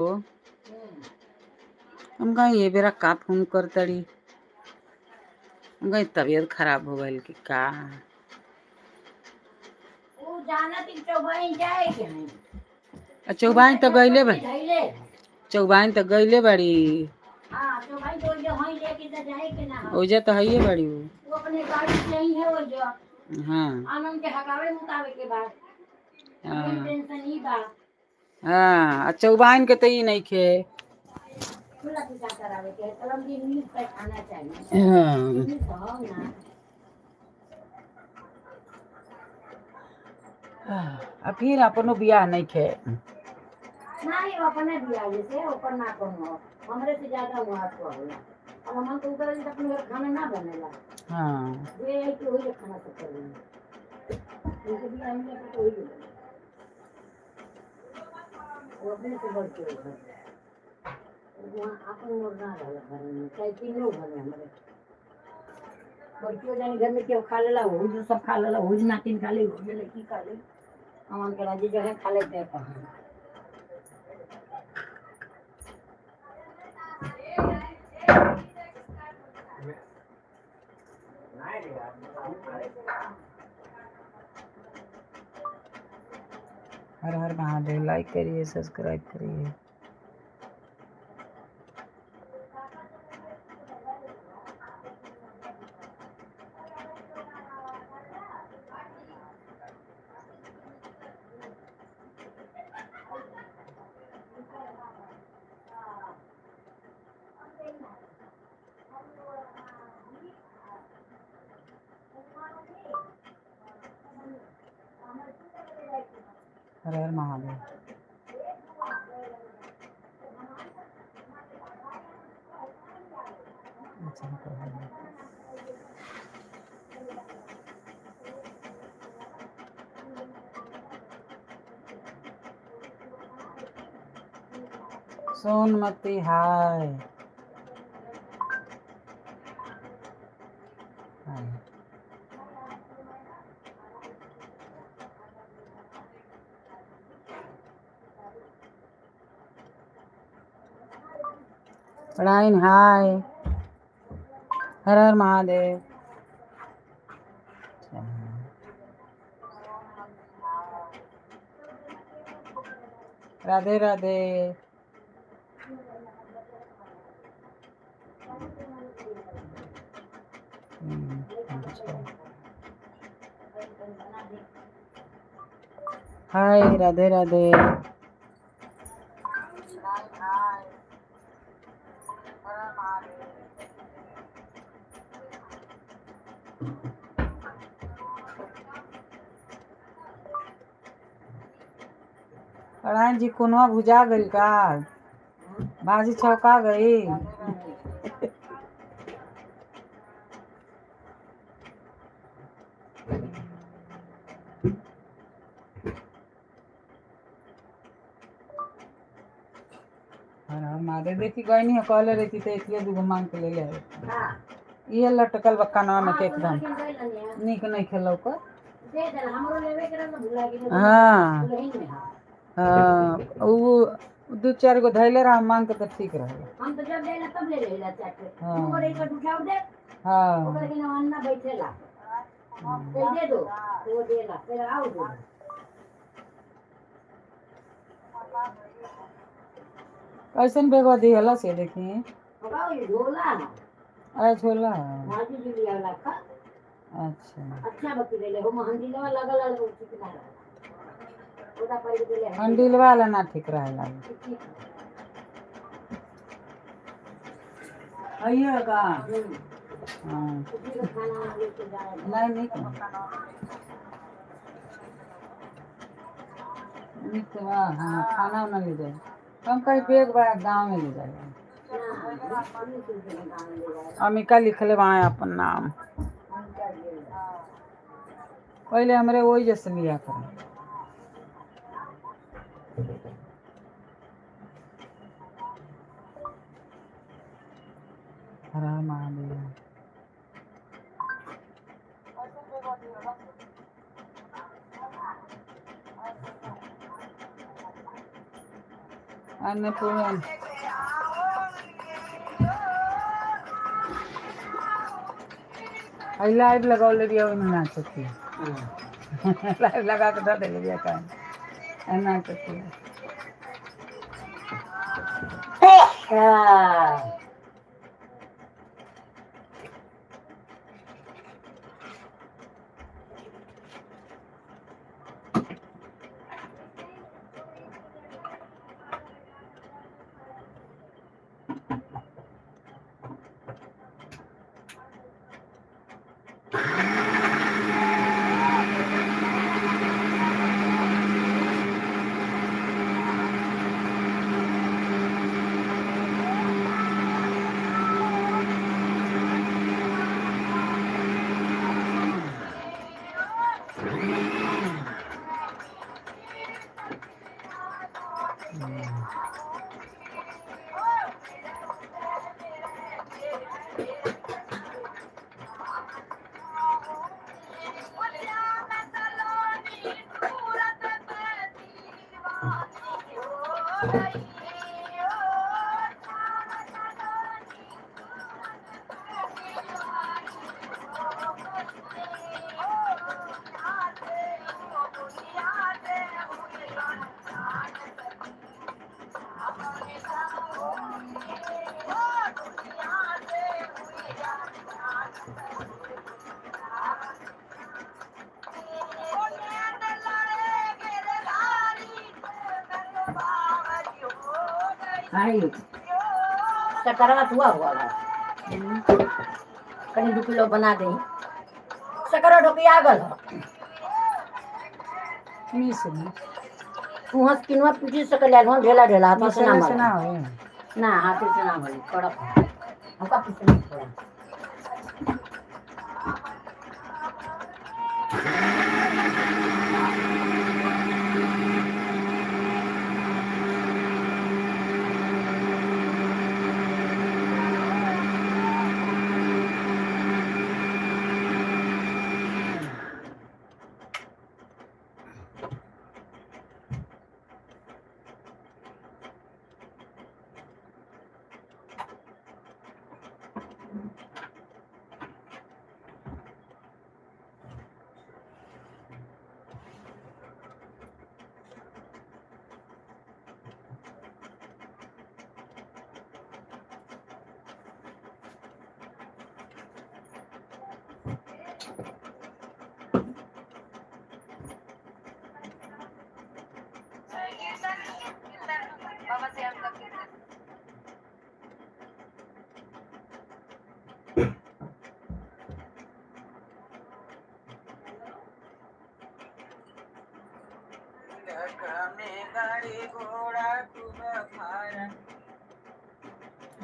हम कहीं ये बेरा का फोन कर तड़ी। हम कहीं तबीयत खराब हो गइल कि का। उ जानत कि चौबाइन जाए के है। आ चौबाइन तो गइले बा। धइले। चौबाइन तो गइले बाड़ी। हाँ, चौबाइन तो जो हई लेके तो जाए के ना हो। ओइजा तो हइये बाड़ी उ। वो अपने गाड़ी से ही है वो जो। हाँ। आनंद के हगावे मुतावे के बाद। हाँ। टेंशन ही बा। हाँ, आ चौबाइन के तो ई नइखे। खुला पूजा करावे के है, तलम दिन नींद पे खाना चाहिए। हाँ। नींद तो हो ना। आ फिर अपनो बियाह नइखे। नहीं, वो अपने बियाह जैसे ओकर ना कोनो हमरे से ज्यादा वहाँ को होला। अब हमन तो उतर तो अपने घर खाना ना बनेला। हाँ। वे आई कि वही खाना सब कर लेंगे। उनके बियाह में तो वही बने। वो अपने से बढ़ के घर। वहाँ अपन मोर ना रहला घर में, चाहे तीनों घर में हमारे। बच्चों जाने घर में केहू खा लेला, वही जो सब खा लेला, वही नातिन खा ले, वही लड़की खा ले। हमन के राजी जगह खा लेते हैं कहाँ। हर हर महादेव। लाइक करिए, सब्सक्राइब करिए। हर हर महादेव। अच्छा, तो है। सोनमती हाय। हाय। पढ़ाइन हाय। हर हर महादेव। राधे राधे। अच्छा। हाय, राधे राधे। नारायण जी कोनवा भुजा गइल का? भाजी छौका गई। हर हर महादेव। देखी गई है कहले रही तो एथिए दूगो मांग के ले ले। हाँ। ये लटकल बा कनवा में के एकदम हाँ, तो निक नहीं खेलौ कर। दे देला, हमरो लेवे के रहल भुला गेल। हाँ। भुलही में हाँ। हाँ, उ दू चार गो धैले रह मांग के तो ठीक रहे। हम तो जब जाइला तब ले लेला चाट। हाँ। तू और एक बार उठाओ दे। हाँ। ओकर के नाम अन्ना बैठेला। तो दे दो, तो वो देला, फिर आओ दे दो। कैसन बेगवा दिहला से देखी। बताओ ये झोला है। अरे छोला है। भाजी जी लिया वाला का। अच्छा। अच्छा बकी देले हो हंडिलवा लगल है, वो ठीक ना रहा। ओदा पर के देले। हंडिलवा वाला ना ठीक रहेला। ठीक। आइए का। हाँ। उसी का खाना लेके जाए। नहीं नहीं निक तो बा। हाँ, खाना उना ले जाए। हम कहीं बेग बा गाँव में ले जाए। अमिका लिखले बा अपन नाम। पहले हमरे वही जैसे लिया करें। हर हर महादेव। अन्नपूर्णा। आई लाइव लगौले बिया, ओहिमे नाचतिया। लाइव लगा के धऽ देले बिया काहे आ नाचतिया। हाँ। आई शकरवा हुआ हुआ बा। कनी 2 किलो बना दे। शकरवा ढोकिया गल हो। मिस में तू हंस किनुआ पीटी सकल आयल हन ढेला ढेला हाथों से ना मिसले से ना मले। होई। ना हाथे से ना भले, कड़क हो। हमका पीछे नहीं थोड़ा।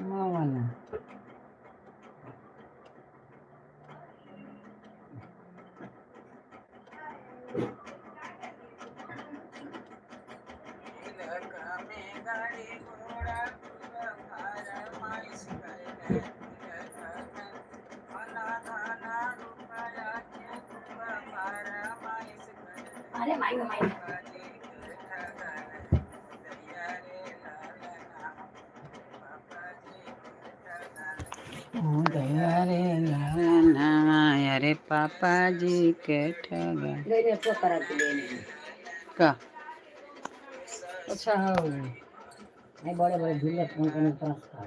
मावाला। अरे माई माई। ओ दया रे लाला, अरे पापा जी के ठगा। ले ले तो करा के ले ले। का अच्छा हो। नहीं, बड़े बड़े झूले फोन करने तरस का।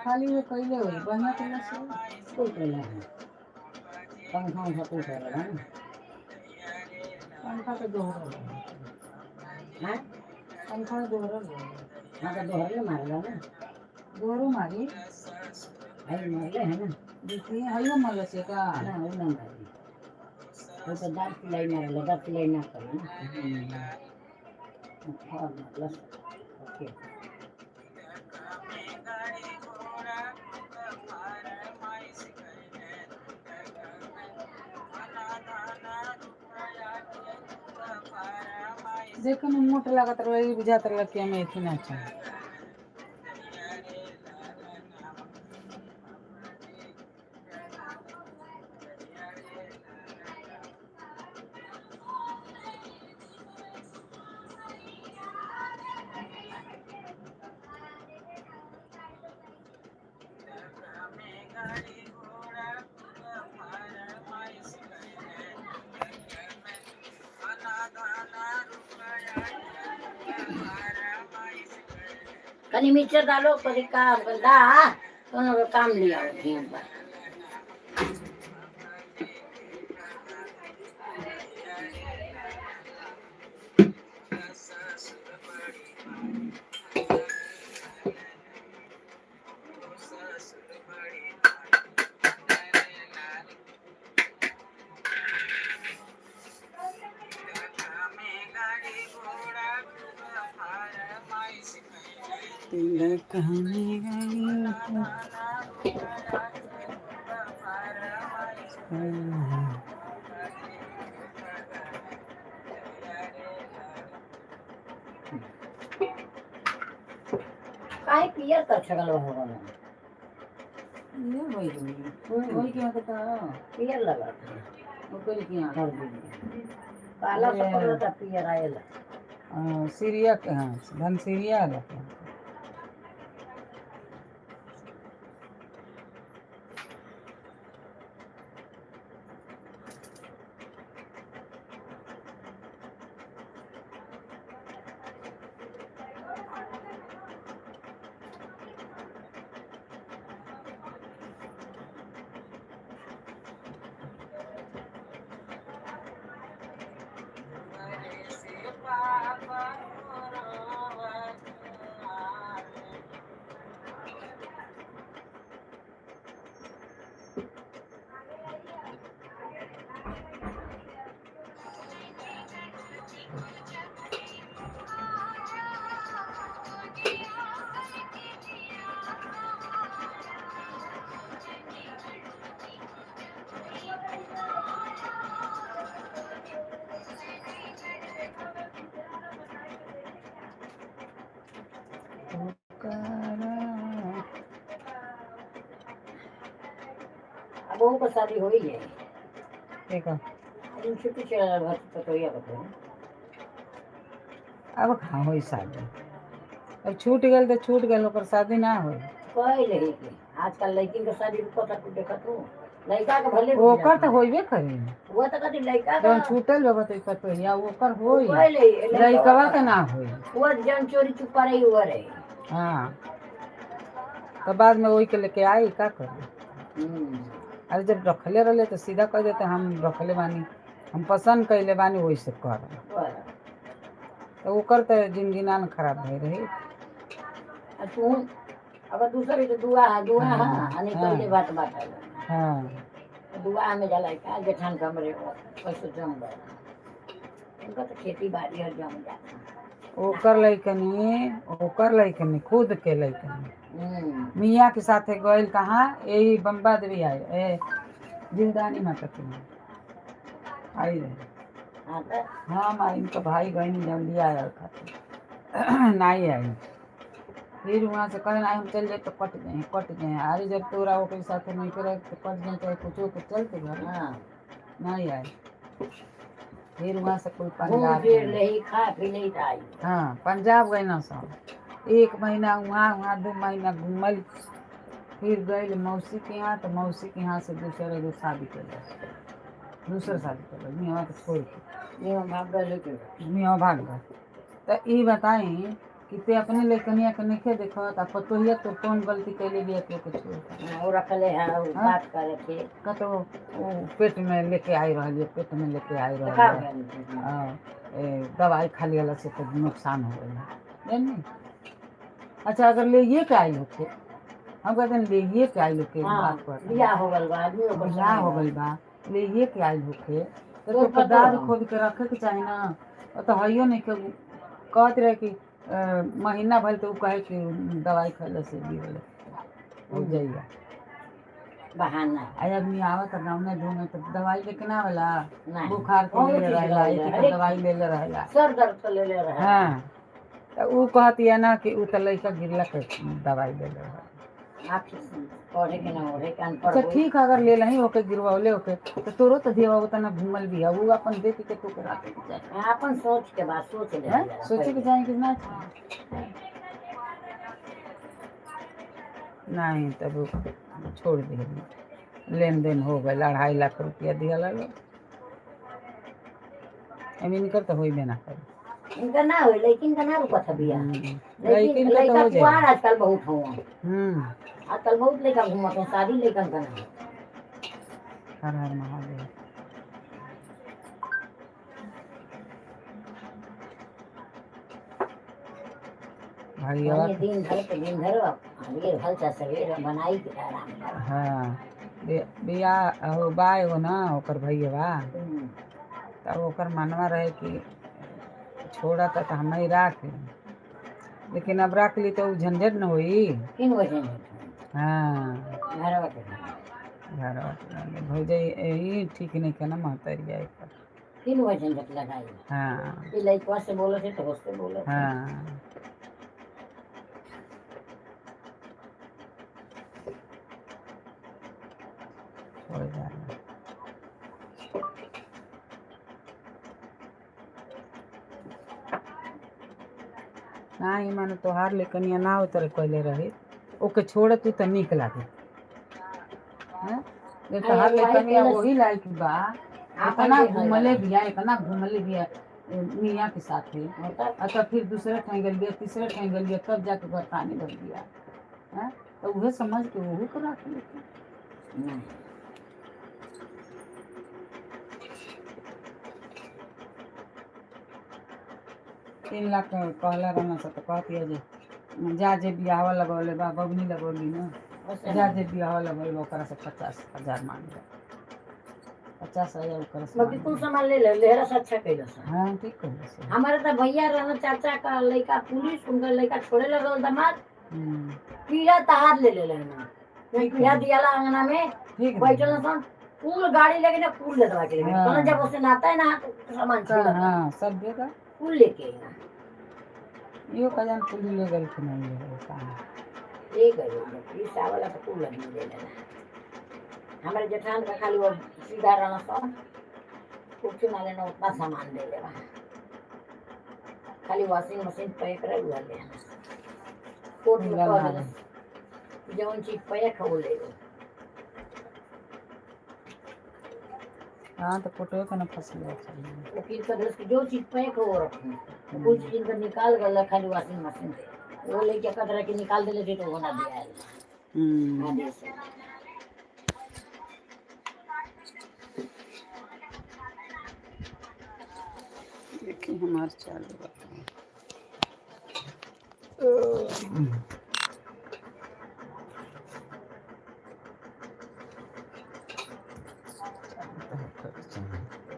खाली वो कइले होई बढ़िया कइला से। कोई कला है, पंखा उंखा कोई करा है ना। पंखा के दोहरल। हाँ। पंखा के दोहरल। हाँ तो दोहरे मारला ना। दोहरो मारी। भाई मारले है ना। देखी हइयो मरल से का। ना, वो ना मारे, वो तो दांत सिलाई मारला, दांत सिलाई ना करे ना। और मारला ओके। देखे में मोट लागत रहे, ई बुझात रहे कि हम एथी ना चाहे। कनी मिक्सर डालो कभी काम बंदा तो काम लिया ध्यान पर। तिलक हमें गई। काहे पियर कर छगल हो गल। ये वही वही वही क्या कहता है? पियर लगा। वो कोई क्या? हल्दी काला ये- सफर होता पियर आएला। हाँ, सीरिया के, हाँ, धनसीरिया रहते हैं। पुकारा। अब वो का शादी हो ही जाए। ठीक है। दिन छुट्टी चला घर पतोहिया बतो। अब कहाँ होई शादी? अब छूट गल तो छूट गल, ओकर शादी ना होई। कोई नहीं के आजकल लड़किन के शादी रुको तक देखत हो लड़का के भले रुक ओकर जात। तो होइबे करी। वो तो कदी लड़का का जौन छूटल बा तो पतोहिया ओकर होई। कोई नहीं। लइकवा के ना होई। वो जन चोरी चुपा रही हुआ रही। हाँ, तो बाद में वही के लेके आई का करी? हम्म। अरे जब रखले रहले तो सीधा कह देते, हम रखले बानी, हम पसंद कैले बानी, वही से कर। बराबर। तो ओकर तो जिंदगी ना न खराब भई रही। आ तू अगर दूसरे के दुआ है दुआ है हाँ, नहीं हाँ। पहले बात बात है। हाँ। दुआ में जाला का जेठान कमरे पैसे जम गए, उनका तो खेती बाड़ी हर जम जाता। ओकर लइकनी, ओकर लइकनी खुद के लइकनी हम्म। मियाँ के साथे गइल कहाँ? यही बम्बा देवी आए, ए जिंदानी माता के यहाँ आई रहे। हाँ तो। हाँ माई, इनका भाई गई जल्दी आया खातिर नहीं आई। फिर वहाँ से कहे नहीं हम चल जाए तो कट गए, कट गए। अरे जब तोरा ओकरे साथे नहीं करे तो कट जाए, चाहे कुछो के चलते घर। हाँ। नहीं आए। फिर वहाँ से कोई घूम पंजाब फिर गए। ले खा पी ले आई। हाँ, पंजाब गए ना सब, एक महीना वहाँ, वहाँ 2 महीना घूमल। फिर गए मौसी के यहाँ, तो मौसी के यहाँ से दूसरे एगो शादी कर, दूसर शादी कर मियाँ के छोड़ के। ये हम भाग गए लेके। मियाँ भाग गए। तो ई बताई कि ते अपने लइकनिया के नइखे देखत आ पतोहिया तो कौन गलती कैले बिया के ओके छोड़ के? हाँ, वो रखले है वो हाँ? बात करे थे। का तो वो पेट में लेके आई रहल है, पेट में लेके आई तो रहल का है। भेल? हाँ, ए, दवाई खा लिया से तो नुकसान हो गया नहीं। अच्छा, अगर ले ये के आइल होके, हम कहते हैं ले ये के आइल होके। हाँ, बात करते हैं। बियाह हो गल बा आदमी ओकर बियाह हो संगे। गइल बा, ले ये के आइल होके तो तो तोके पतो दाद है। खोद के रखे के चाही ना। ओ तो हइयो नहीं के कहत रहे कि महीना भर तो उ कहे कि दवाई खैले से गिरल हो जाइए। बहाना। आई आदमी आवत गाँव ढूंढे तो दवाई लेके ना आवेला। नहीं। बुखार के कौनो लेले चीज रहेला, दवाई एक अरे, दवाई लेले रहेला। सर दर्द तो ले ले रहा। हाँ, तो उ कहती है ना कि उ तो लइका गिरला के दवाई लेले रहे। आँख पढ़े के ना ओढ़े के अनपढ़ अच्छा होई। ठीक है, अगर ले लही ओके, गिरवले ओके, तो तोरो तो देवा उतना घूमल भी है, उ अपन देख के तो राखे के चाही। हाँ, अपन सोच के बात सोच ले। हैं? जरा सोचे के पहले। चाही कि ना चाही? नहीं तब छोड़ दिए, लेन देन हो गए, 2.5 लाख रुपया दिया लो। एमे इनकर तो होइबे ना करे। इनका ना होई, लेकिन का ना रुकत है बियाह। लेकिन लेकिन के तो लइका हो कुआर जाए। आजकल बहुत हो। आजकल बहुत लइका घूमत हैं, शादी लइकन का ना हो। हर हर महादेव। भैया। वही दिन भर के दिन भर अबेर भल चाहे सवेर बनाई के आराम कर। हाँ, बियाह हो बा एगो ना ओकर भैया, तब ओकर मनवा रहे कि छोड़ा त हम ही राख ली, लेकिन अब राख ली तो उ झंझट न होई। किन वजह? हाँ। घरवा के। घरवा के भौजाई यही ठीक नहीं के ना महतरिया एकर। किन वजह झंझट लगाई? हाँ। ये लइकवा से बोलत है तो उससे बोलत है। हाँ, हो जाला। नाही माने तोहार लेकनिया ना उतरे कइले रही, ओके छोड़ तू त निक लागे हैं जे अरे तोहार वही लेकनिया कइलस। वही लायक बा। आपन इतना देखल घूमले जाला। बिया, इतना घूमले बिया मियाँ के साथे। मतलब। आ तब फिर दूसरे ठाई गइल बिया, तीसरे ठाई गइल बिया, तब जाके घर पानी भर बिया हैं, तो उहे समझ के ओहू के राख लेते। नहीं। 3 लाख कहला रहना से तो कहती है जे जा जे बियाहवा लगौले बा, बबनी लगौली ना। वैसे जा नहीं। जे बियाहवा लगौले बा ओकरा से 50,000 मांग, 50,000 ओकरा से बाकी मांग। कुल सामान ले ले लेहरा से अच्छा कैलस। हाँ, ठीक कहले से। हमारे तो भैया रहना चाचा का लड़का पुलिस, उनका लड़का छोड़े लगल दामाद। पीड़ा तहार ले ले लेना। ठीक पीड़ा है। दियाला अंगना में ठीक बैठल है। सन कुल गाड़ी लेके ना कुल ले दवा के लेके। हाँ। कहना जब उसे नाता है ना तो सामान छूला। हाँ, सब देगा। कुल लेके आना। यो कजान पुली ले गल कि नहीं ले गइल कहाँ। ले गए इस वाला तो कुल आदमी ले लेना। हमारे जेठान का खाली वो सीधा रहना सब कुछ ना लेना, उतना सामान दे लेवा, खाली वॉशिंग मशीन पैक रहे हुआ ले आना। कोर्ट में कह मिलल। देना जौन चीज पैक है वो ले लो। हाँ, तो फोटो के ना फसले चाहिए। वकील का कि जो चीज पैक हो वो रखो, कुछ चीज का निकाल गल, खाली वॉशिंग मशीन वो लेके कतरा के निकाल देले थे तो वो ना दिया आदेश से। देखिए हमार चालू बा।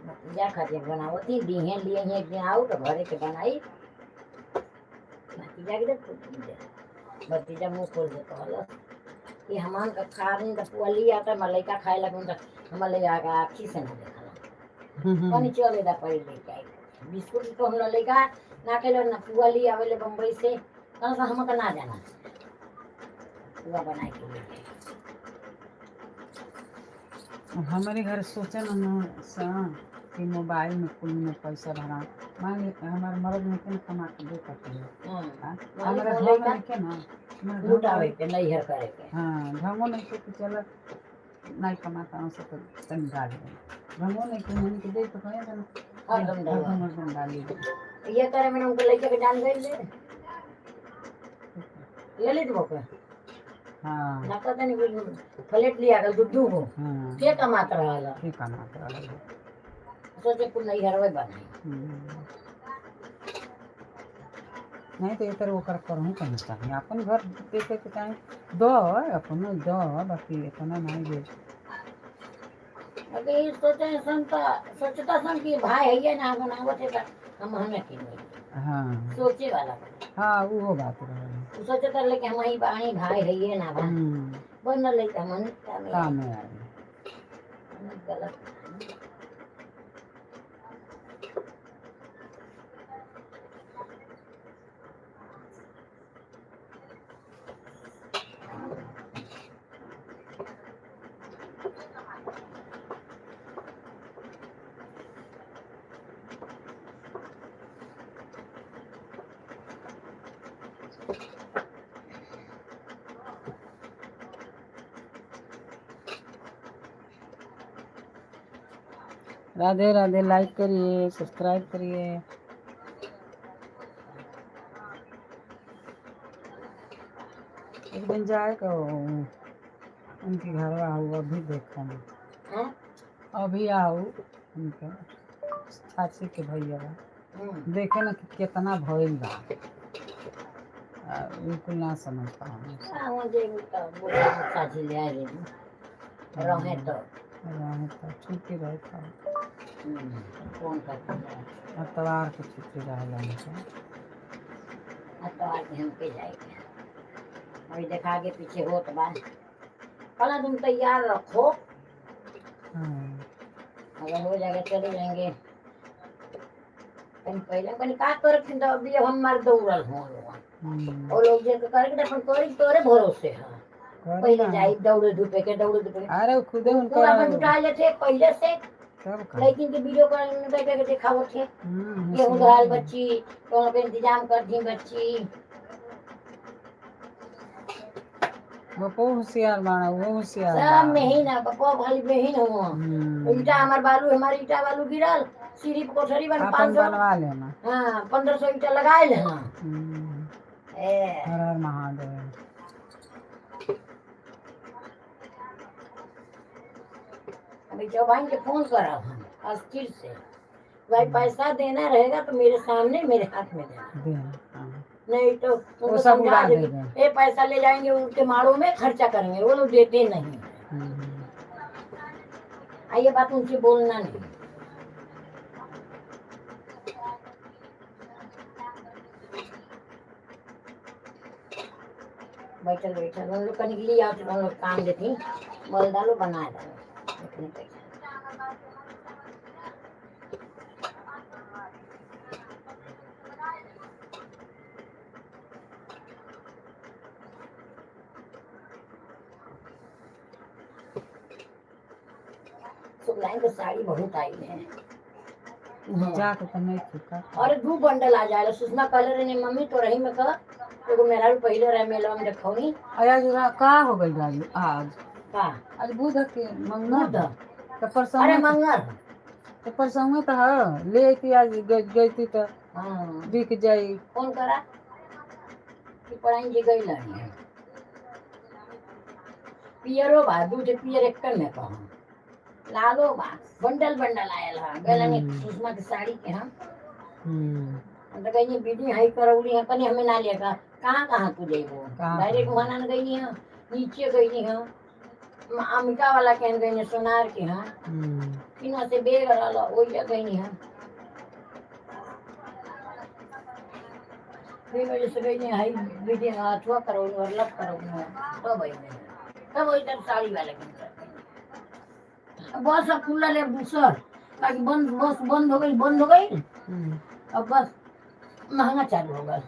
भतीजा खातिर बनावती दीहे लिए हैं एक दिन आओ तो घरे के बनाई भतीजा के दे। भतीजा मुंह खोल दे कहलस कि हमान का खा नहीं तो पुआ लिया तो हमार लइका खाए लगन तो हमार लइका का आँखी से ना देखला। पानी चले दा पड़ी लेके आई बिस्कुट तो हमरा लइका ना खेलो ना पुआ ली आवेले बम्बई से। कहलस हमका ना जाना पुआ बनाए के लिए। हमारे घर सोचन न सा कि मोबाइल में कुल में पैसा भरा, मान ली हमार मर्द में के कमा के दे सकते हैं। हाँ। हाँ? मालिक हमारा वो ढंग लइका नहीं के ना, हमारा ढंग लुटावे के नैहर करे के। हाँ, ढंगो नहीं के कि चल नहीं कमाता हूँ से तो तनी डाल दे, ढंगो नहीं के हमनी के दे तो कहे ना। हरदम डलवा। हरदम हरदम डाली दे। ये करे मैंने उनको लइका के जान गई ले ले ली तो के। हाँ। ना पता नहीं कुछ फ्लेट लिया गल दू गो। हाँ। के कमात रहल। के कमाता रहल। सोचे कुल नैहरवे बनाई। नहीं तो एकर ओकर करहूँ के ना चाही, अपन घर देखे के चाही, दो अपनो दो, बाकी इतना नहीं दे। अगर ये सोचे सन तो सोचता सन कि भाई है ना बनावत है तो हम हमें की नहीं। हाँ। सोचे वाला बा। हाँ, उहो बात रहे। उ सोचता रहे कि हम ही बाणी भाई है ना बा बन ले तो हम काम काम में आए। गलत। राधे राधे। लाइक करिए, सब्सक्राइब करिए। एक दिन जाए को उनके घर आओ, अभी देखो। हाँ? अभी आओ उनके चाची के भैया, देखे ना कि कितना भइल बा। बिल्कुल ना समझ पाऊँ। हाँ, मुझे तो बोला चाची ले आए रहे तो। रहे तो छुट्टी रहे तो। फोन करके जाए। अतवार के छुट्टी रहेला उनके। अतवार के हमके जाएंगे। अभी देखा आगे पीछे हो तो बात कल तुम तैयार रखो। हाँ। अगर हो जाएगा चले जाएंगे। कहीं पहले कहीं का करे तो अभी हम मार दौड़ल हो लोगन। और लोग जे करे के अपन करी तोरे भरोसे है। करे पहले ना। जाई दौड़े धूपे के, दौड़े धूपे के। अरे वो खुदे उनका पूरा अपन जुटा लेते पहले से। तब का। लेकिन के वीडियो कॉल में बैठ के दिखावत थे। गेहूं होशियार धाल है। बच्ची कोनो के इंतजाम कर दी बच्ची। बपो होशियार बाड़ा, वो होशियार सब बा। मेहीन है बपो, भली मेहीन हुआ। ईटा हमार बालू, हमार ईटा बालू गिरल सीढ़ी पर कोठरी बन अपन 500 बनवा लेना। हाँ, 1500 ईटा लगाए ले। हाँ। ए हर हर महादेव। अभी चौहान के फोन करा हम अस्थिर से, भाई पैसा देना रहेगा तो मेरे सामने मेरे हाथ में देना। दे हाँ। नहीं तो उनको वो सब समझा उड़ा देंगे। देंगे। ये पैसा ले जाएंगे उनके माड़ों में खर्चा करेंगे, वो लोग देते नहीं। ये बात उनसे बोलना नहीं। बैठल बैठल उन लोग का निकली आओ तो उन लोग काम देती, मल डालो बना डालो इतने पैसे। शुक्लाइन को साड़ी बहुत आई है। जाके तो नहीं चुका। अरे दू बंडल आ जाए। सुषमा कहले रहे मम्मी तो रही में कह एगो मेहरारू पहले रहे मेलवा में देखौनी। अरे आज का हो गइल राजू आज? का? आज बुध के मंगल। बुध। तो परसों। अरे मंगल। तो परसों तो है ले आती आज गई तो हाँ। बिक जाई। फोन करा कि पढ़ाई जी गई लड़ी है। पियरो बा दूध पियर एक में कहूँ लालो बा बंडल बंडल आयल है गए सुषमा के साड़ी के हम। हम तो कहीं बीडी हाई करौली है कहीं हमें ना लेगा। कहाँ कहाँ तू जेबो? कहाँ? डायरेक्ट वहाँ ना गई है, नीचे गई है अमिका वाला कहन गई है सोनार के यहाँ। फिर से बेग रहल ओइजा गई है। फिर वजह से गई हाई बीडी अथवा करौली और लग करौली तब आई तब वही तब साड़ी वाले के बस अब खुला ले दूसर बाकी बंद बस बंद हो गई, बंद हो गई। अब बस महंगा चालू होगा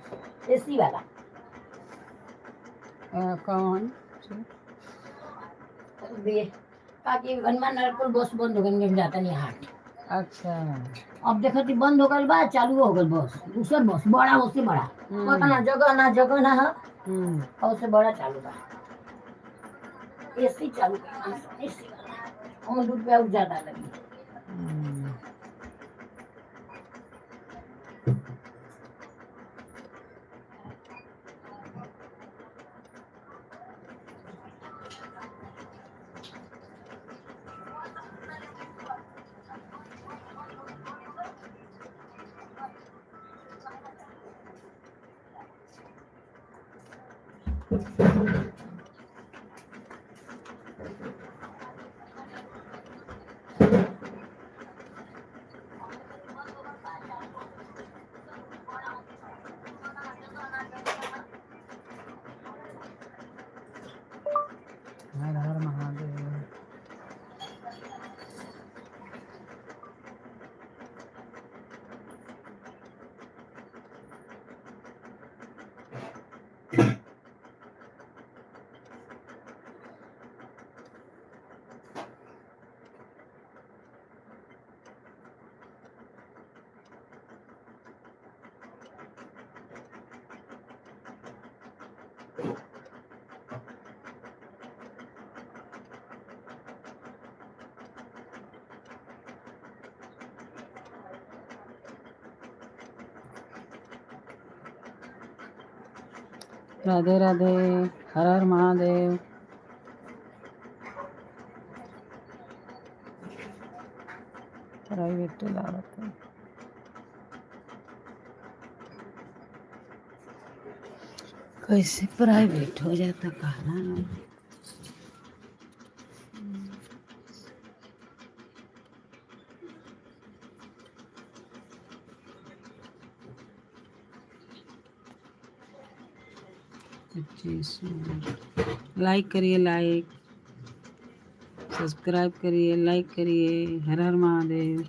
एसी वाला। कौन? बे बाकी हनुमान नगर बस बंद हो गई, जाता नहीं हाट। अच्छा। अब देखो कि बंद हो गल बा, चालू हो गल बस दूसर बस बड़ा उससे बड़ा। पता ना जगह ना जगह ना है। और उससे बड़ा चालू बा एसी चालू एसी वाला और रुपया और ज्यादा लगी। हर हर महादेव। राधे राधे, हर हर महादेव। प्राइवेट लागत है। कैसे प्राइवेट हो जाता कहना ना। 25 मिनट। लाइक करिए, लाइक सब्सक्राइब करिए, लाइक करिए। हर हर महादेव,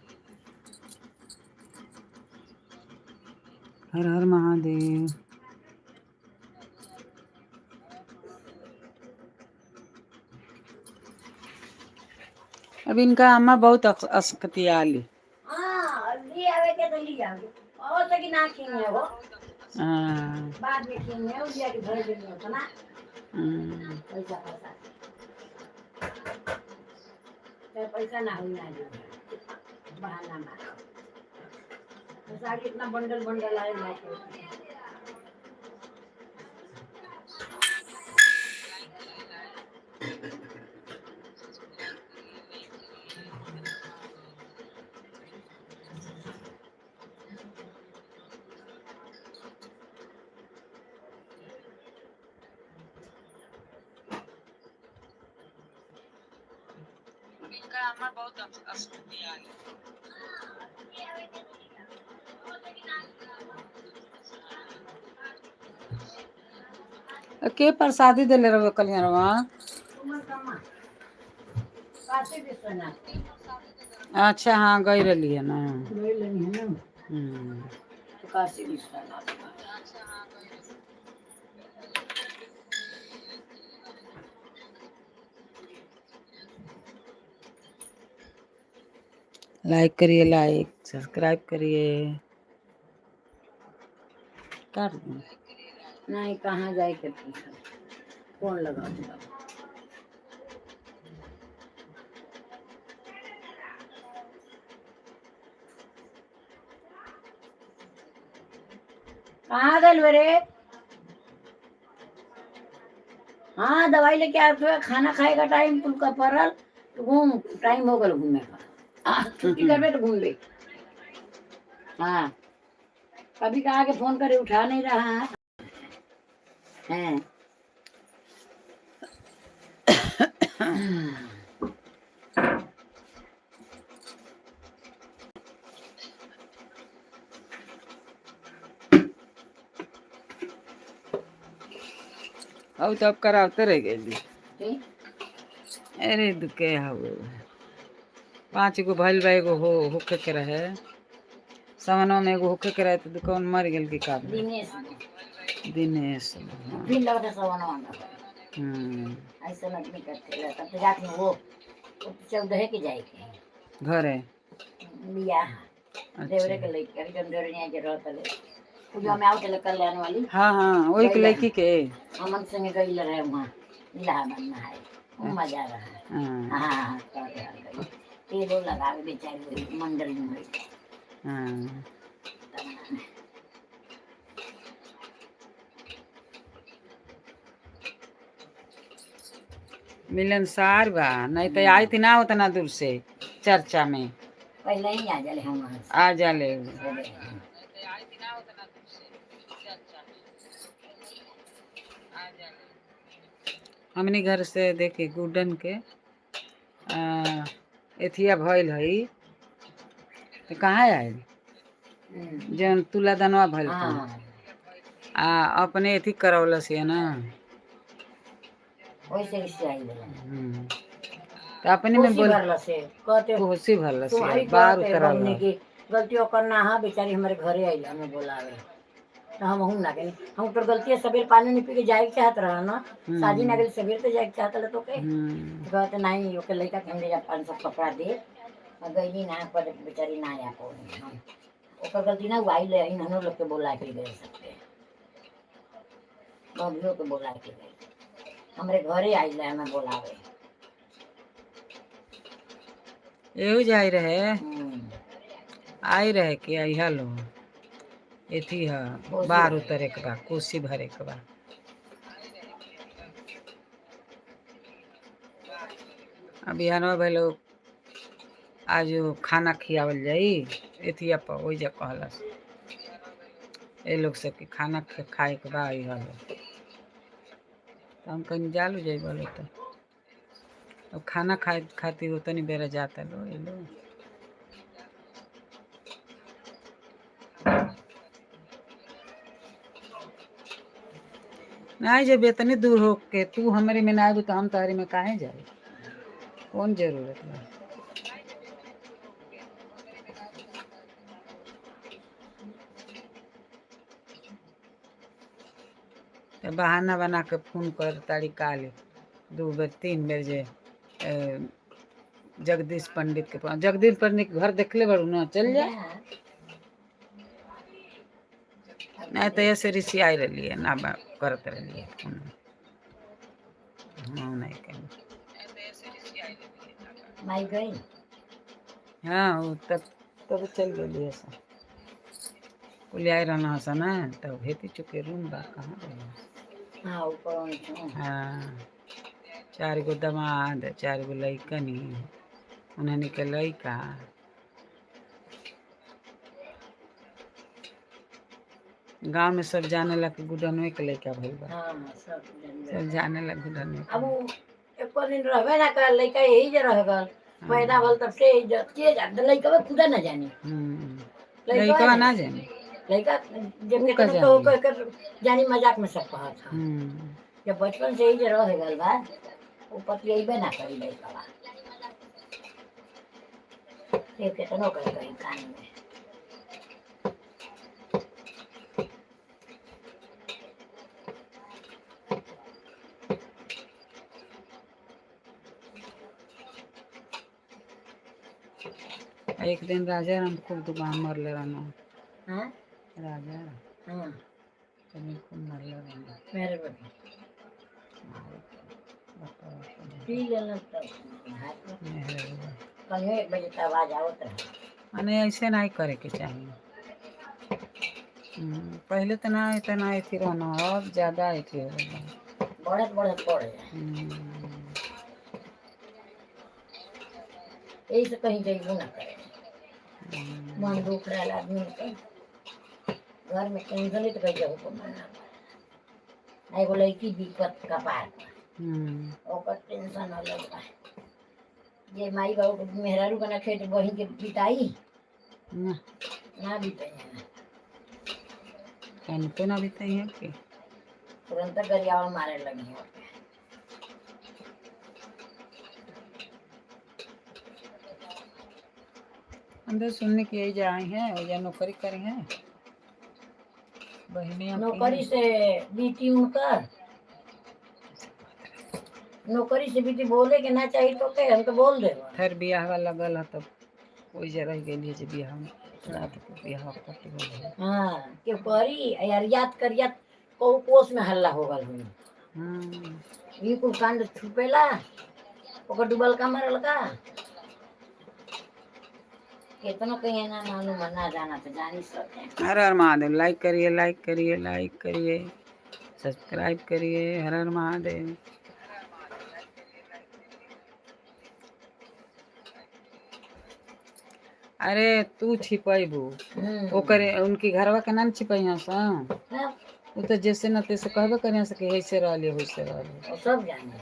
हर हर महादेव। अब इनका अम्मा बहुत असकतियाली। हाँ, ले आवे के तो ले आवे, और तो कि ना खिंगे हो। हाँ। बाद में खिंगे हो, लिया के भर देनी होता ना। पैसा पैसा चाहे पैसा ना हो ना दे, बहाना मारो। तो साड़ी इतना बंडल बंडल आए लाके। इनका अम्मा बहुत असकतियाली। के प्रसादी देले रहो कल्याणवा? सुमन कमा काशी विश्वनाथ। अच्छा, हाँ, गई रही है ना। वही लगी है ना। तो काशी विश्वनाथ। लाइक करिए, लाइक सब्सक्राइब करिए। कर दूं? नहीं, कहाँ जाए के पूछा, फोन लगा दूंगा। कहाँ गए रे? हाँ, दवाई लेके आए थे, खाना खाए का टाइम तुमका पड़ल तो घूम, टाइम हो गल घूमे का। छुट्टी करबे तो घूम ले। हाँ, कभी कहा के फोन करे, उठा नहीं रहा है। हैं। अब तो अब करावते रह गई। ठीक। अरे दुके हवे, 5 गो भइल बा, एगो हो होखे के रहे सवनवा में, एगो होखे के रहे तो दुकान मर गेल की का भेल? दिनेश। दिनेश, हाँ। फिर लगता सवनवा में। ऐसा आदमी करते रहे तब तो जात में वो 14 के जाए के है। घरे? बियाह देवरे के लड़की के, जौन देवरिया के रहत ले, पूजा में आवत ले कल्याण वाली। हाँ हाँ, वही के लड़की के। हमन संगे गई रहे वहाँ इलाहाबाद नहाए, खूब मजा रहा। हाँ। हाँ, कर गई, तेलो लगावे बेचारी वही मंडल में हुई। मिलनसार बा, नहीं तो आई थी ना उतना दूर से चर्चा में। पहले ही आ जाले हम वहाँ से। आ जाले। हमनी घर से देखी गुडन के एथिया भइल हई तो कहाँ आयल? जौन तुला दनवा भइल था। आ अपने एथी करौलस है ना। वैसे रिश्ते आई बोला। तो अपने में कोसी बोल भरला से कहते कोसी भरलस है, तुम्हारी बार कहते उतरल। हमने की गलती ओकर ना है, बेचारी हमारे घरे आई हमें बोलावे तो हम हूँ ना कहीं, हम तो गलती है, सबेर पानी नहीं पी के जाए के चाहत रहा ना, शादी ना गेल, सबेर तो जाए के चाहत रहा तो के। तो कहते नहीं, ओके लड़का के हम ले जा 500 कपड़ा दे और गई ना, पर बेचारी ना आ पौनी। हम ओकर गलती ना आई ले, इन लोग के बोला के गए, सबके बबलियों के बोला के गए, हमरे घरे आई ले हमें बोलावे। एहू जाई रहे। आई रहे कि आई लो एथी है, कोसी बार भरे। उतरे के बा, कोसी भरे के बा। आ बिहानवा भइल आज खाना खियावल जाई एथिया पर ओइजा कहलस ए लोग सबके खाना खाए के बा आई हलो। तो हम कहीं जालू जाई बोलो तो अब खाना खाए खातिर उतनी बेरा जाता लो ये लोग। नहीं जब इतनी दूर हो के तू हमरे में ना आबी तो हम तारे में काहे जाए, कौन जरूरत बा। तो बहाना बना के फोन कर तारी काले 2 बेर 3 बेर जे जगदीश पंडित के पास, जगदीश पंडित के घर देखले बड़ू ना, चल जा। नहीं तो ऐसे ऋषि आई रही है ना करत रही है फोन। हाँ नहीं कहीं। माई गई। हाँ वो तब तब चल गई ऐसा कुल आए रहना हसा ना तब हेती चुके रूम बा कहाँ रही। हाँ ऊपर उनके। हाँ 4 गो दमाद 4 गो लइकनी उन्हनी के लइका। गांव में सब जाने ला कि गुडनवे के लइका भइल बा। हाँ सब जानबे। सब जाने ला गुडनवे के। अब वो एको दिन रहबे ना कर लइका यही जे रह गल पैदा भल तब से यही जे के जान लइका खुदा ना जानी। लइकवा ना जाने लइका जब ऊ के का तो जानी। कह कर जानी मजाक में सब कहत था। जब बचपन से ही जे रह गल बा वो पतियबे ना करी लइकवा। ये केतनो कह कहीं कान में। एक दिन राजा राम खूब दुकान मरले रहना। हाँ? राजा राम। हाँ। तनी खूब मरले रहना। मेरे बेटे। पी लेना तब हाथ में। कहियो 1 बजे तक आवाज आवत रहे। माने ऐसे नहीं करे के चाहिए। पहले तो ना इतना अथी रहना, अब ज्यादा अथी हो गया। बढ़त बढ़त बढ़ जाए। यही से कहीं जइबो ना करे। मन दुख रहा आदमी के घर में टेंशन ही तो कहीं जगह को मन ना करे। एगो लड़की विपत कपार पर ओकर टेंशन अलग बा। जे माई बाबू के मेहरारू बना खेत बहिन के बिताई ना ना बिताई कहीं तो ना बिताई है कि तुरंत गरियावा मारे लगी है। अंदर सुनने की यही जा आई हैं और या नौकरी करी हैं बहनी नौकरी से बीती उनकर नौकरी से बीती बोले के ना चाहिए तो के हम तो बोल दे। फिर बियाह वाला लगल है तब कोई जरा रह गेली जे बियाह में रात को बियाह कट गेल। हाँ के करी यार याद कर याद को कोस में हल्ला हो गल हुई। ये कुल कांड छुपेला ओकर डूबल का मरल का कितना कहीं ना मालूम ना जाना तो जानी सकते। हर हर महादेव। लाइक करिए, लाइक करिए, लाइक करिए, सब्सक्राइब करिए। हर हर महादेव। अरे तू छिपैबू ओकरे उनकी घरवा के नाम छिपैया सा। हाँ। वो तो जैसे न तैसे कहबे करिया से कि ऐसे रहली वैसे रहली। वो सब जाने।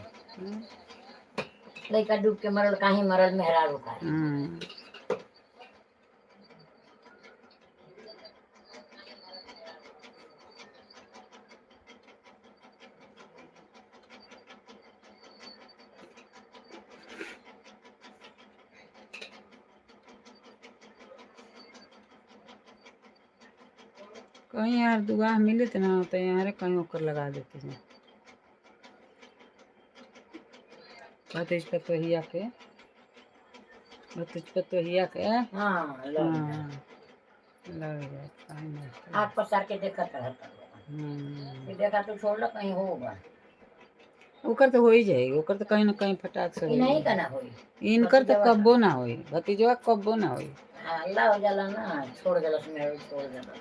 लइका डूब के मरल काहे मरल मेहरारू का। कहीं यार दुआ मिले ना तो यहाँ कहीं ओकर लगा देते हैं। भतीज पतोहिया के, भतीज पतोहिया के। हाँ लग जाए। हाँ, लग जाए कहीं नहीं। आँख पसार के देखत रहता। ये देखा तो छोड़ लो कहीं होगा। ओकर तो हो ही जाएगी, ओकर तो कहीं ना कहीं फटाक से ई हो नहीं जाई। कना होई। इनकर तो भतीजवा कब्बो ना होई, भतीजवा कब्बो ना होई। हाँ, अल्लाह हो जाला ना छोड़ देला मेहरारू छोड़ देला।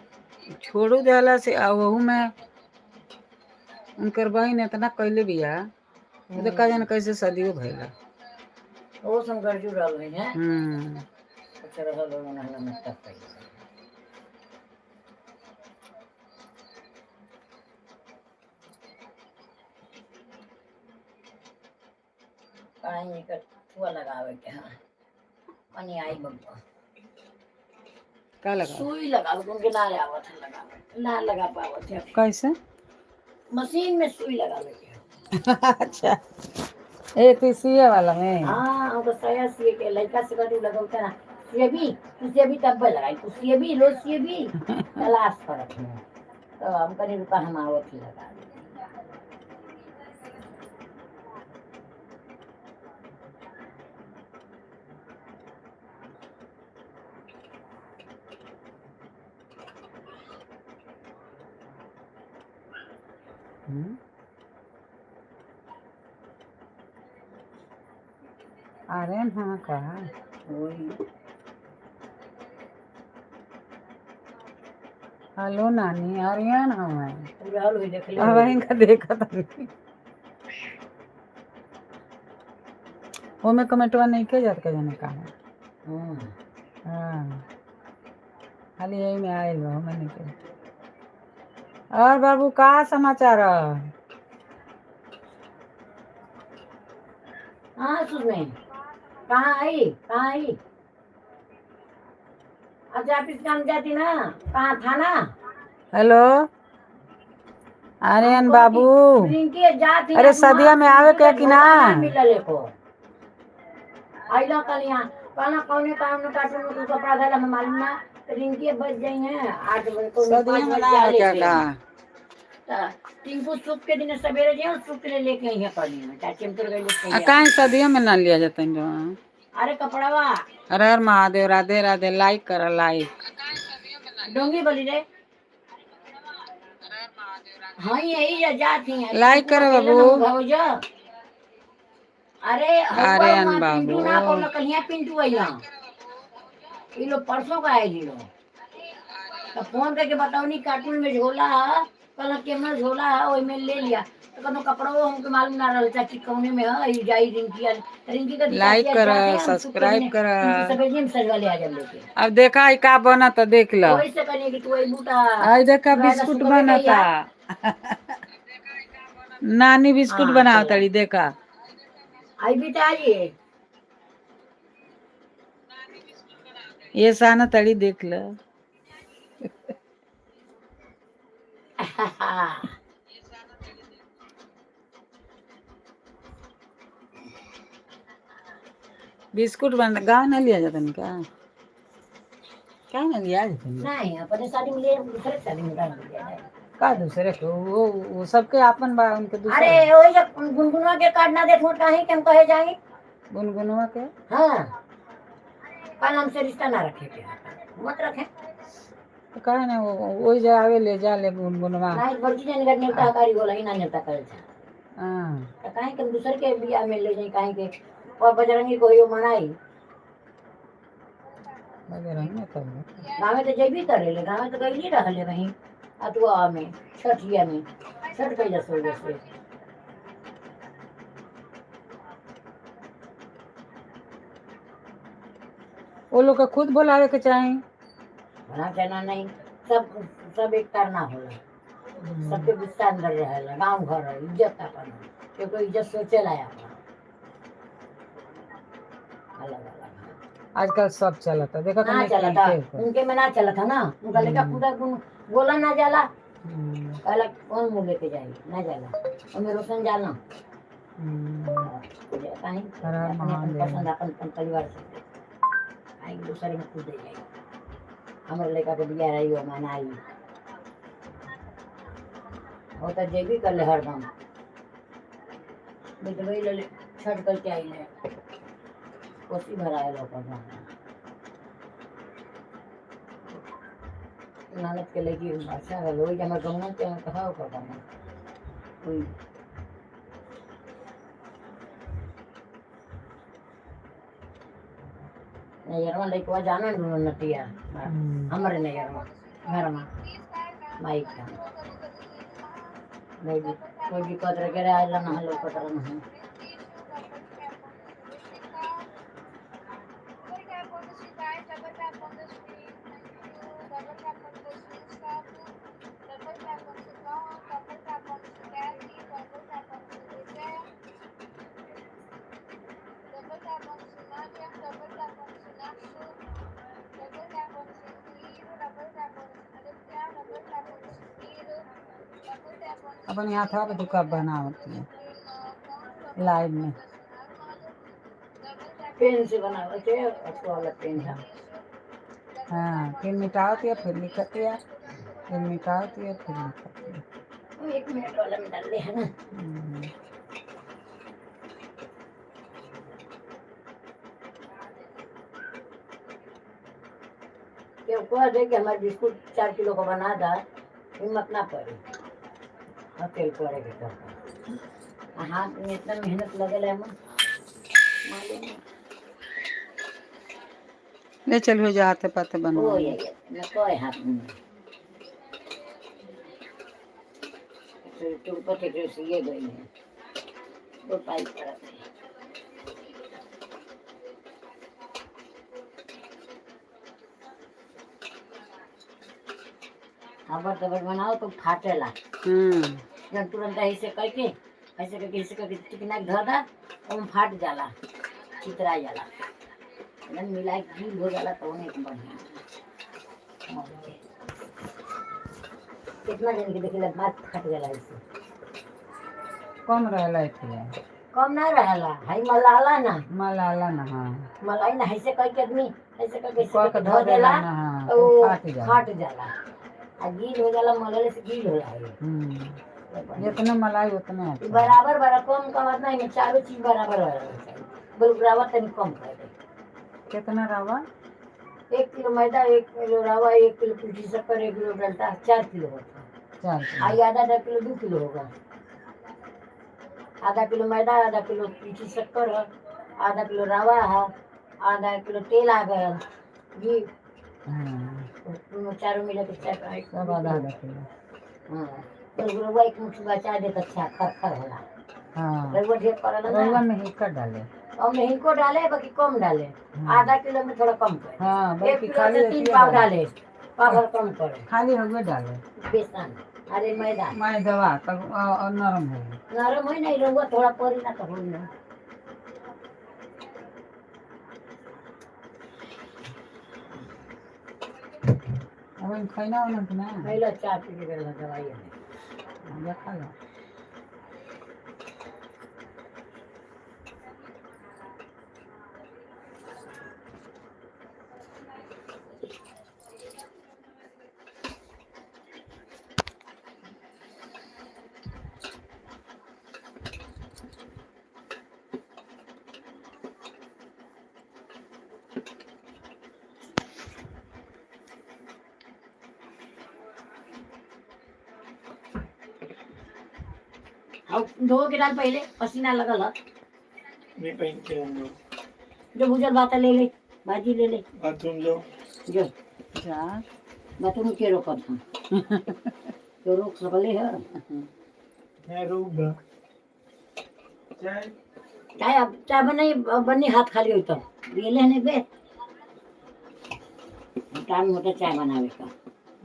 छोड़ू देला से आ वहू में उनकर बहिन इतना कैले बिया, उ तो का जाने कैसे सदियों भइला। वो संग जुड़ल हुई है। हम्म। अच्छा रहल हो ना ना मत तक। काहे के ठुआ लगावे के, हाँ पानी आई बब्बा। का लगा? सुई लगावे के, उनके ना आवत है लगावे, ना लगा पावत है। कैसे? मशीन में सुई लगावे के। अच्छा, एक सीए वाला में। हाँ, हमको सया सिए के लड़का से करू लगाउता ना, सिएबी तू सिएबी तब लगाई, तू सिएबी रोज सिएबी तलाश करत है। तो हम कनी रुका, हम आवत ही लगा दे। हम्म। अरे हाँ, कहा। वही। हेलो नानी, आर्यन हमें पूरा हुई देख ले। अब इनका देखा था नहीं। वो में कमेंटवा नहीं के जात के जाने का है। हाँ, खाली यही में आयल बा, हमें नहीं के। और बाबू, का समाचार है? हाँ सुने, कहाँ आई, कहाँ आई? अच्छा, ऑफिस काम जाती ना, कहाँ थाना? हेलो आर्यन बाबू। रिंकी जाती। अरे सदिया में आवे के कि ना? मिलल को आइला कल यहाँ कहना कौने काम न काटू न कपड़ा धैला हम मालूम ना। रिंकी बज जाई है 8 बजे को। सदिया में ना आवे क्या का? टिंकू सूप के दिन सवेरे जाए और सूप के लिए लेके आई है कल में चाची, हम तो गए लेके आ आई। काहे सदिया में ना लिया जाता इन लोगन? अरे कपड़ावा। हर हर महादेव, राधे राधे। लाइक कर, लाइक। डोंगी बोली रे, हाँ यही जा जाती है। लाइक करो बाबू। भौजा, अरे हौवा। आर्यन वहाँ बाबू। पिंटू ना कौन कलिया पिंटू आइला, ये लोग परसों का आए लोग। तो फोन करके बताओ नहीं, कार्टून में झोला है, कल केमन झोला है वही में ले लिया। तो कनो कपड़ो हमके मालूम ना रहल चाची कौने में है। ई जाई रिंकी, रिंकी का लाइक कर, सब्सक्राइब कर। सवेरे में सजवा ले आ जा लेके। अब देखा ई का बनता, देख लो। वही से करिए कि तू आई बूटा। आई देखा, राधा बिस्कुट सुबह बनता। नानी बिस्कुट हाँ, बनाव चला। तड़ी, देखा। आई भी तो आई। ये साना तड़ी, देख लो। बिस्कुट बन गाँव ना लिया जाता क्या? क्या ना लिया जाता? नहीं, अपने शादी में लिए, दूसरे के शादी में कहाँ लिया जाए? का दूसरे के? वो सबके आपन बा, उनके दूसरे। अरे वही जब गुनगुनवा के कार्ड ना देखो काहे के हम कहे जाएंगे? गुनगुनवा के? हाँ, कल हमसे रिश्ता ना रखे के मत रखे। तो कहे ना वो वही जा आवे ले जा ले गुनगुनवा। ना बड़की जन घर नेवता कारी होला ही ना नेवता करे था। हाँ। तो काहे के हम दूसर के बियाह में ले जाई? काहे के और बजरंगी को यो मनाई। बजरंग में तब। गाँव तो जैबी करे ले, गाँव तो गई रहले वहीं अतुआ में, छठिया में छठ कैला सो जैसे। वो लोग के खुद बुलावे के चाही। भला चना नहीं, सब सब एक तार ना होला। सबके गुस्सा अंदर रहेला। गांव घर है, इज्जत अपन है, कोई इज्जत सोचे ला अपन अलग अलग। आजकल सब चलता, देखा तो ना नहीं। चला था। के उनके में ना चला था ना, उनका लेका पूरा बोला ना जाला। कहला कौन मुँह लेके जाए, ना जाला उनमें रोशन जाला। काहे हर हर अपने अपन महादेव। पसंद अपन अपन परिवार से काहे दूसरे में कूदे जाए? हमारे लड़का के बियाह रही हो मनाई हो तो जेबी कर ले हरदम। बेटबई ले छठ करके आई ले, कोसी भराए लो अपन। ननद के लड़की अच्छा रहो, वही हमर गौना के कहा ओकर गौना कोई। नैयरवा लइकवा जाना नु नतिया। हमरे नैयरवा घरमा माइक का नहीं भी कोई दिक्कत रहे के आइला ना हलो कतरा नहीं। अपने हाथवा पे दुका बनावती है लाइव में। पेन से बनावत है, अथवा वाला पेन है। हाँ, फिर मिटावती है, फिर लिखती है, फिर मिटावती है, फिर लिखती है। वो एक मिनट वाला में डाल ले है ना। हम्म। कि वो कह दे कि हमारे बिस्कुट 4 किलो का बना दा, हिम्मत ना पड़े और तेल पड़े के तब हाथ में इतना मेहनत लगेला है मालूम है। ले चल हो जा हाथे पाते ओ बनवा। ये मैं कोई हाथ में तो ऊपर से ये गई है वो पाइप पड़ा है। खबर तबर बनाओ तो फाटेला। हम्म। जब तुरंत ऐसे करके ऐसे करके ऐसे करके चिकना के धर दा ओम फाट जाला, चितरा जाला, एकदम मिला के गील हो जाला तो एक बढ़िया। कितना जन के देखिला बात फाट जाला ऐसे। कम रहला एथे। कम ना रहेला हई मलाला ना। मलाला ना, हाँ। मलाई ना ऐसे करके आदमी ऐसे करके ऐसे कह करके के धर धर देला देला ना, हाँ, तो तो फाट जाला। फाट जाला आ गील हो जाला, मलले से गील होला है। हम्म, जितना मलाई उतना अच्छा। बराबर बराबर, कम कम ना, इनमें चारों चीज बराबर बराबर चाहिए, बस रवा तनी कम कर दे। कितना रवा? 1 किलो मैदा, 1 किलो रवा, 1 किलो पीठी शक्कर, 1 किलो डलता, 4 किलो होता है। 4 किलो। आई आधा आधा किलो, 2 किलो होगा। आधा किलो मैदा, आधा किलो पीठी शक्कर है, आधा किलो रवा है, आधा किलो तेल आ गया घी। हाँ। दोनों चारों मिला के चार एक। सब आधा आधा किलो। हाँ, तो रवा एक मुट्ठी बचा दे तो अच्छा खर खर होला। हाँ। रवा ढेर पड़ेला रवा ना। में हिक्का डाले। और हिनको डाले, बाकी कम डाले। हाँ। आधा किलो में थोड़ा कम करे। हाँ, एक बल्कि किलो खाली में तीन अथिए पाव डाले। डाले, पाव भर कम करे। खाली हुए डाले। बेसन, अरे मैदा। मैदवा तब और नरम हो। नरम हो नहीं, रहुआ थोड़ा पड़ी ना तो हो ना। अब इन खैना होना कि ना? पहले चाय पी के गए दवाई है। जा खा लो। और धो के डाल, पहले पसीना लगल है। नहीं पहन के आऊंगा। जो भूजल भात ले ले, भाजी ले ले। बाथरूम जाओ। जो। जा। बाथरूम के रोकत हूँ तो रोक सकले है। मैं रोकूंगा चाय। चाय अब चाय बनाई बनी, हाथ खाली होता ये लेने बे, टाइम होता चाय बनावे का।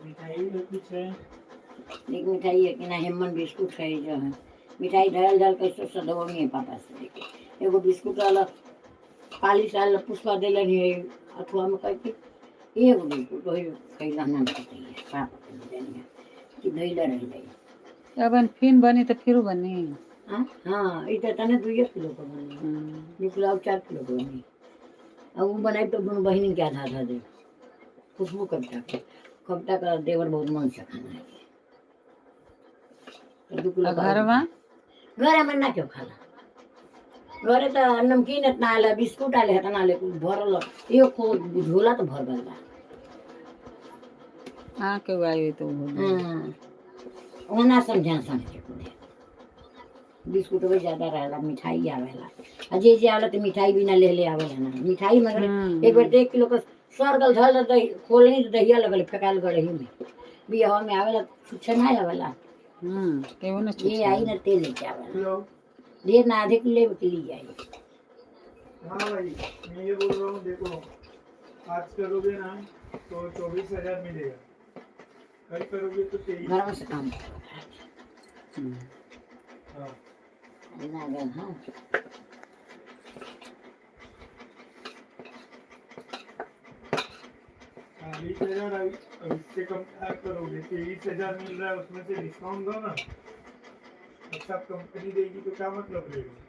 मिठाई और कुछ है? एक मिठाई है कि ना, हेमन बिस्कुट है जो है, मिठाई ढल ढल कैसे सदवनी है पापा से लेके। एगो बिस्कुट वाला काली साल पुष्पा दिलन है अथवा में कह के एगो बिस्कुट वही खैला ना बताइए पापा के देनी है कि धैला रह जाए। अब इन फिन बनी तो फिर बनी। हाँ हाँ, ई तो तने 2 किलो का बनी। हम्म। निकला 4 किलो का बनी। अब वो बनाई तो दोनों बहन के आधा आधा दे, खुशबू कविता के, कविता का देवर बहुत मन से खाना है तो 2 किलो और का। घरवा? घर में ना क्यों खाला, घरे त नमकीन इतना आला, बिस्कुट आले इतना आले, कुल भरल एगो को झोला तो भर गल बा। हाँ, के आई तो वो हो। हाँ, वो ना समझा समझे कुल बिस्कुट भी ज्यादा रहेला, मिठाई आवेला आ जे जे आवेला तो मिठाई भी ना ले ले आवेला ना मिठाई मगर। एक बार तो 1 किलो का सर गल धल दही खोलनी तो दहिया लगल फेकाल गड़ही में, बियाह में आवेला छुच्छे ना आवेला। केहू ना। ये आई ना तेल लेके आवेला। लो। ले ना, आधे किलो ले के ली आई। हाँ भाई, मैं ये बोल रहा हूँ, देखो आज करोगे ना तो 24,000 मिलेगा, कल करोगे तो 23। घर में से काम। हाँ। ना गल हाँ। हाँ, 20,000। अभी अब इससे कम क्या करोगे? 23,000 मिल रहा है, उसमें से डिस्काउंट दो ना। सब कंपनी देगी तो क्या मतलब रहेगा?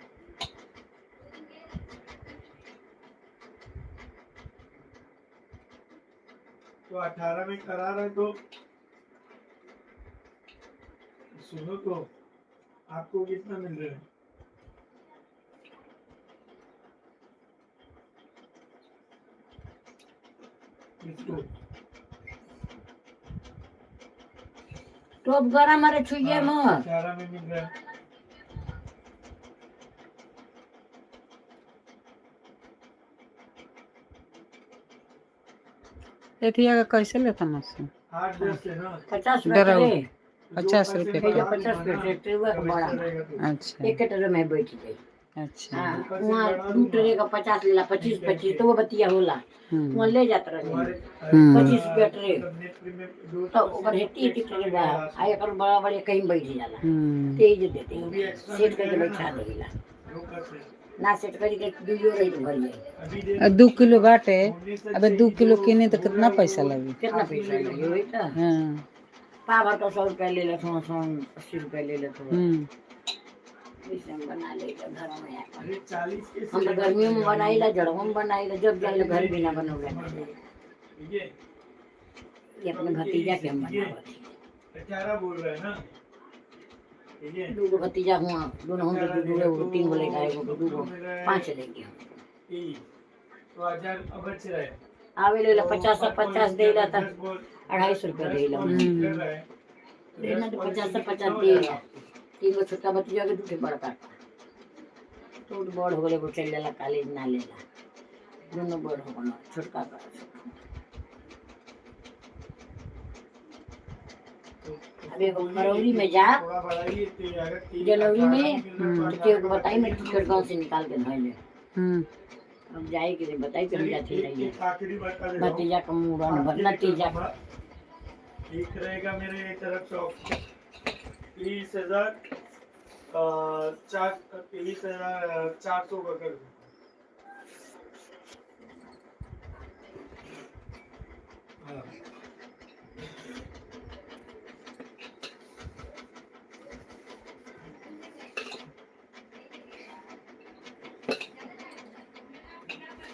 तो 18 में करा रहा है तो सुनो, तो आपको कितना मिल रहा है? किसको? तो अब गरम अरे छुइए मत। 18 में मिल रहा है। एथिया का कैसे लेता मौसी? 8-10 है ना? 50 रुपये डराओ। रे। तो जो 50 परसेंट रुपये भेजा बढ़ा 50 दूंगा रुपये ना, ट्रे हुआ तब बड़ा। एक्स्ट्रा रहेगा तो। अच्छा। एक ट्रे में बैठ जाई। अच्छा। हाँ, परसेंट वहाँ बढ़ा दू दूंगा। ट्रे का 50 लेला, 25 25 तो वो बतिया होला। वहाँ ले जात रहे। तुम्हारे हम्म। 25 रुपया ट्रे। मतलब नेट प्रीमियम दो तो ओकर हेती हेती एक्स्ट्रा ट्रे बा मिलेगा। आ एकर बड़ा बड़े कहीं बैठ जाला। हम्म। तेज देते वो भी एक्स्ट्रा सेट करके मिलेगा बैठा ना। देला। 2%। ना सेट करी के दुइयो रही तो भर जाए। अभी दे आ, 2 किलो बाटे। 19 अबे से 2 किलो जो किने तो बोल कितना रहा है पैसा वो लगी? कितना आप पैसा मिलेगा लगी ना। वही तो। हाँ। पा भर का 100 रुपया ले लेत हूँ, 180 रुपया ले लेत हूँ। हम्म। वैसे हम बना ले घर में आकर। अरे 40 के हम तो सिलेंडर गर्मियों में मिलेगा। बनाईला, जड़ों में बनाईला, जब जाइला घर बिना बनौले ना जाला। ठीक है। ये अपने भतीजा के हम बनावत ही। 18 बोल रहा है ना? ठीक है। दूगो भतीजा हुआ, दोनों हम तो दू दू तीन गो लेके एगो दू गो पाँच लेके हम। 23 तो 1000 अब बच रहा है। आवे लेला तो 50 से पर 50 पॉलिसी देला अगर त 10 बोल 250 रुपया 10 देला। पॉलिसी हम्म। कर रहा है तो देना 10 तो 50 पॉलिसी से में 50 कितना हो देला। जाएगा? तीन गो छोटका भतीजा के दू ठे बड़का का। तो उ बड़ हो गेल एगो चल जाला कॉलेज ना लेला। दोनों बड़ हो गेल छोटका का। तो अब एगो बोलिए करौली कि में जा थोड़ा बढ़ाइए तो अगर 23 जनवरी 18 में में मिल रहा है तो तो केहू 18 के का बताई मैं बता टिकट गाँव से निकाल के धइले। हम्म। अब जाए के नहीं बताई कि हम चलिए जाते एक रहिए। एक आखिरी बता दे रहा हूँ। भतीजा का मुड़न आपके भर लिए कर नतीजा। दूंगा। एक रहेगा मेरे तरफ से ऑप्शन 23,000 4 23,400 का कर दूँ।